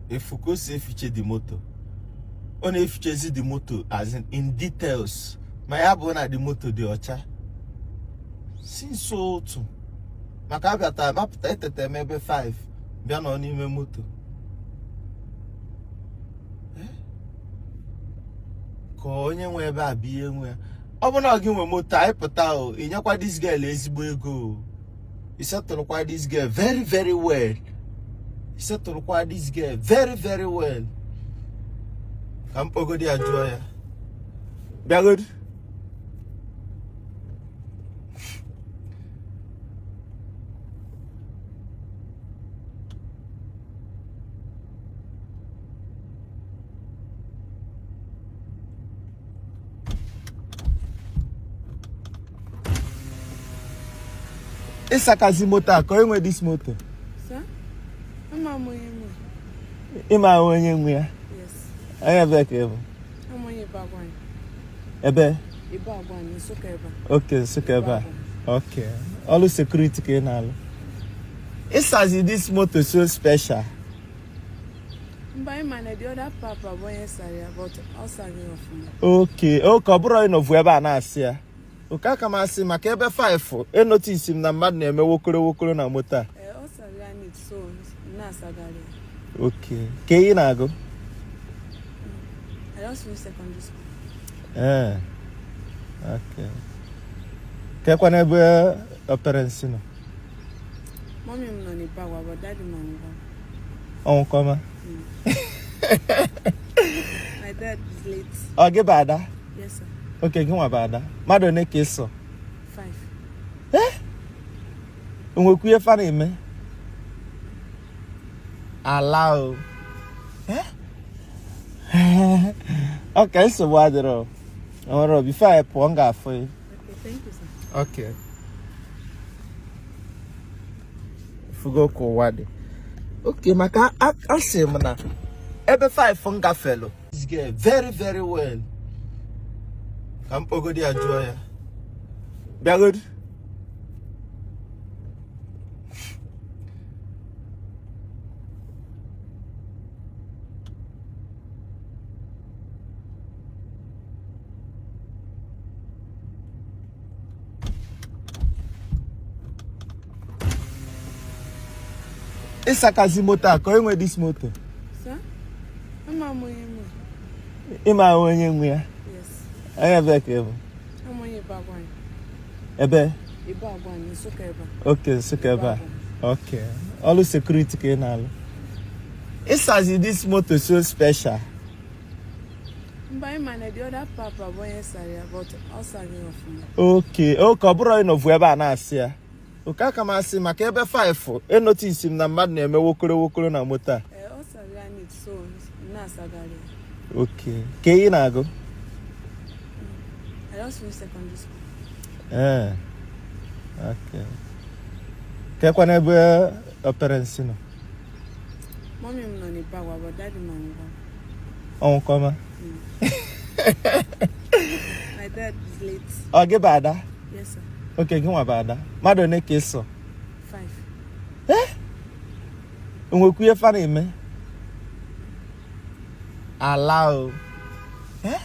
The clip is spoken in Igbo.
Ị fụ ka o si efiche the moto, ọ na-efichezi the moto as in details, ma ya bụ na the moto dị ọcha since otu maka abịata mapụta etete m ebe 5 bịa nọ n'ime moto. Ka onye nwe ebe a bụ ihe nwe ya. Ọ bụ na gị nwe moto anyị pụta o, i nyekwa this girl ezigbo ego o, ị setụlụkwa this girl very very well, ị setụlụkwa this girl very very well. Ka m kpọgodi ya jụọ ya, bịagodi. Ị sakazi moto a ka onye nwe this moto? Ị ma onye nwe ya? Onye ebe ka ị bụ? Ebe? Okay, Nsụka ebe a. Okay. Ọlụ security ka ị na-alụ. Ị sazi this moto so special. Mba, ị ma na the other papa bụ onye sara ya, but ọ sara ya ọfụma. Okay, okay, ọ bụrụ ị nọvu ebe a na-asa ya. Okay, aka m asị maka ebe 5 enotice m na mmadụ na-eme wokoro wokoro na moto a. Ee, ọ sara ya neat, so na-asagharị ya. Okay. Ka ị na-agụ? I just finished secondary school. Ee. Okay. Kekwana ebe parents nọ? Mommy m nọ n'Ibagwa, but daddy m anwụgo. Ọ nwụkọma? My dad is late. Ọ gị bụ ada? Yes, sir. Okay, gị nwa bụ ada. Mmadụ one ka ị so? 5. Eh? O nwekwa ihe fa na-eme? Ala o. Eh? Okay, nsogbu adịrọ. Nwere before anyị pụọ m ga-afụ ya. Okay, thank you, sir. Okay. Fugo ka ụwa dị. Okay, maka asị m na ebe 5 m gafelu. This girl very very well. Ka m kpọgodi ya jụọ ya. Bịagodi. Ị sakazi moto a ka onye nwe this moto? Ị ma onye nwe ya? Onye ebe ka ị bụ? Ebe? Okay, Nsụka ebe a. Okay. Ọlụ security ka ị na-alụ. Ị sazi this moto so special. Mba, ị ma na the other papa bụ onye sara ya, but ọ sara ya ọfụma. Okay, okay, ọ bụrụ ị nọvu ebe a na-asa ya. Okay, aka m asị maka ebe 5 enotice m na mmadụ na-eme wokoro wokoro na moto a. Ee, ọ sara ya neat, so na-asagharị ya. Okay. Ka ị na-agụ? I just finished secondary school. Ee. Okay. Kekwana ebe parents nọ? Mommy m nọ n'Ibagwa, but daddy m anwụgo. Ọ nwụkọma? My dad is late. Ọ gị bụ ada? Yes, sir. Okay, gị nwa bụ ada. Mmadụ one ka ị so? 5. Eh? O nwekwa ihe fa na-eme? Ala o. Eh?